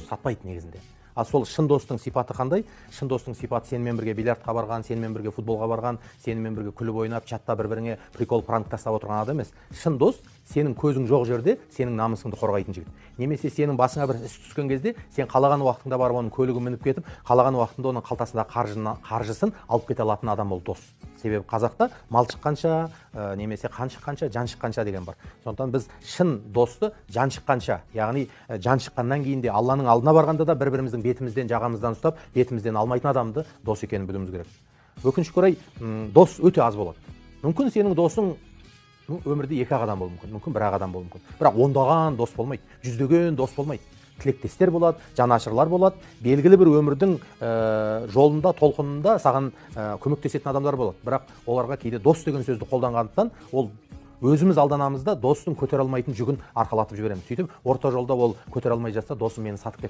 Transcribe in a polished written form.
сатпайды негізінде. Ал сол шын достың сипаты қандай? Шын достың сипаты сенімен бірге бильярдқа барған, сенімен бірге футболға барған, сенімен бірге күліп ойнап, чатта бір біріңе прикол, пранк тастап отырған адам емес. Шын дос сенің көзің жоқ жерде сенің намысыңды қорғайтын жігіт. Немесе сенің басыңа бір іс түскен кезде сен қалаған уақытыңда барып оның көлігін мініп кетіп, қалаған уақытында оның қалтасындағы қаржысын алып кете алатын адам ол дос. Себебі қазақта мал шыққанша, немесе қан шыққанша, жан шыққанша деген бар. Сондықтан біз шын досты жан шыққанша, яғни жан шыққаннан кейін де, Алланың алдына барғанда да бір біріміздің бетімізден, жағамыздан ұстап, бетімізден алмайтын адамды дос екенін білуіміз керек. Өкінішке орай, дос өте аз болады. Мүмкін, сенің досың өмірде екі ақ адам болуы мүмкін, мүмкін, бір ақ адам болуы мүмкін, бірақ ондаған дос болмайды, жүздеген дос болмайды. Тілектестер болады, жанашырлар болады, белгілі бір өмірдің жолында, толқынында саған көмектесетін адамдар болады. Бірақ оларға кейде дос деген сөзді қолданғандықтан, ол өзіміз алданамыз да, достың көтере алмайтын жүгін арқалатып жібереміз. Сөйтіп орта жолда ол көтере алмай жатса, досым мені сатып кетті.